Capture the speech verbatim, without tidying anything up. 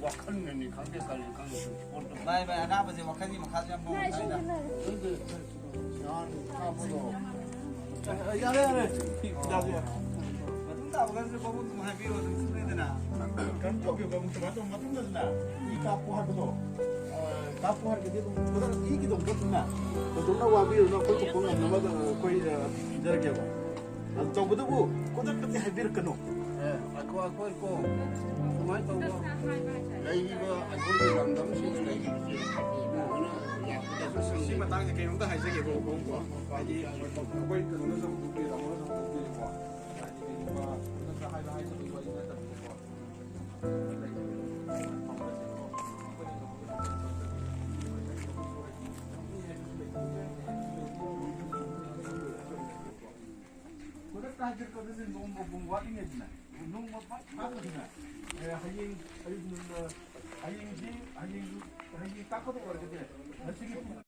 ꯋꯥꯈꯜꯅꯅꯤ ꯈꯪꯗꯦ, ꯀꯔꯤ ꯈꯪꯗꯦ, ꯄꯣꯠꯇꯣ꯫ ꯚꯥꯏ, ꯚꯥꯏ, ꯑꯅꯥꯕꯁꯦ ꯋꯥꯈꯜꯒꯤ ꯃꯈꯥꯁꯨ ꯌꯥꯝ ꯄꯣꯟꯕ ꯍꯥꯏꯇꯥꯔꯦ꯫ ꯅꯍꯥꯟ ꯀꯥꯞꯄꯗꯣ꯫ ꯌꯥꯔꯦ, ꯌꯥꯔꯦ꯫ ꯌꯥꯔꯦ, ꯌꯥꯔꯦ꯫ ꯃꯇꯨꯡ ꯇꯥꯕ ꯀꯥꯟꯗꯁꯨ ꯄꯥꯕꯨꯡ ꯑꯗꯨꯝ ꯍꯥꯏꯕꯤꯔꯣ, ꯑꯗꯨꯝ ꯁꯨꯅꯩꯗꯅ꯫ ꯀꯩꯅꯣ ꯇꯧꯕꯤꯌꯨ, ꯄꯥꯕꯨꯡ, ꯁꯨꯃꯥꯏꯅ ꯇꯧꯕ ꯃꯇꯨꯡꯗꯁꯨꯅꯦ, ꯏ ꯀꯥꯞꯄꯣ ꯍꯥꯏꯕꯗꯣ, ꯑ, ꯀꯥꯞꯄꯣ ꯍꯥꯏꯔꯒꯗꯤ ꯑꯗꯨꯝ ꯈꯨꯗꯛꯇ ꯏꯒꯤ ꯑꯗꯨꯝ ꯆꯠꯇꯅ꯫ ꯊꯣꯏꯗꯣꯛꯅ ꯋꯥꯕꯤꯔꯨꯅꯨ, ꯑꯩꯈꯣꯏ ꯊꯣꯛꯄ ꯉꯝꯅꯕ ꯑꯩꯈꯣꯏ, ꯑ, ꯄꯤꯖꯔꯛꯀꯦꯕ꯫ ꯑꯗꯨ ꯇꯧꯕꯗꯕꯨ ꯈꯨꯗꯛꯇꯗꯤ ꯍꯥꯏꯕꯤꯔꯛꯀꯅꯨ꯫ ꯑꯦ, ꯑꯩꯈꯣꯏ, ꯑꯩꯈꯣꯏ ꯀꯣ, ꯁꯨꯃꯥꯏꯅ ꯇꯧꯕ ꯂꯩꯔꯤꯕ ꯑꯩꯈꯣꯏꯒꯤ ꯂꯝꯗꯝꯁꯤꯗ ꯂꯩꯔꯤꯕꯁꯦ ꯂꯨꯅ ꯌꯥꯝꯅꯁꯨ ꯁꯤ ꯁꯪꯉꯤ꯫ ꯃꯇꯥꯡꯁꯦ ꯀꯩꯅꯣꯝꯇ ꯍꯥꯏꯖꯒꯦꯕ, ꯀꯣ, ꯀꯣ꯫ ꯍꯥꯏꯗꯤ ꯑꯩꯈꯣꯏ ꯀꯩꯅꯣꯅꯁꯨ ꯍꯧꯗꯣꯛꯄꯤꯔꯦ, ꯇꯥꯃꯣꯅꯁꯨ ꯍꯧꯗꯣꯛꯄꯤꯔꯦꯀꯣ꯫ ꯍꯥꯏꯗꯤ ꯀꯩꯒꯨꯝꯕ ꯈꯨꯗꯛꯇ ꯍꯥꯏꯕ ꯍꯥꯏꯗꯕꯒꯤ ꯋꯥꯔꯤ ꯅꯠꯇꯕꯀꯣ꯫ ꯈꯨꯗꯛꯇ ꯍꯥꯏꯖꯔꯛꯀꯗꯣꯏꯅꯤ, ꯅꯣꯡꯃ ꯄꯨꯡ ꯋꯥꯠꯂꯤꯉꯩꯗꯅꯦ, ꯅꯣꯡꯃ ꯄꯥꯛ ꯐꯥꯗ꯭ꯔꯁꯨꯅꯦ, ꯑꯦ, ꯍꯌꯦꯡ ꯑꯌꯨꯛ ꯉꯟꯅ, ꯍꯌꯦꯡꯁꯤ, ꯍꯌꯦꯡꯁꯨ, ꯍꯌꯦꯡ ꯀꯥꯞꯀꯗꯧꯕ ꯑꯣꯏꯔꯒꯗꯤ ꯉꯁꯤꯒꯤ ꯄꯨꯡ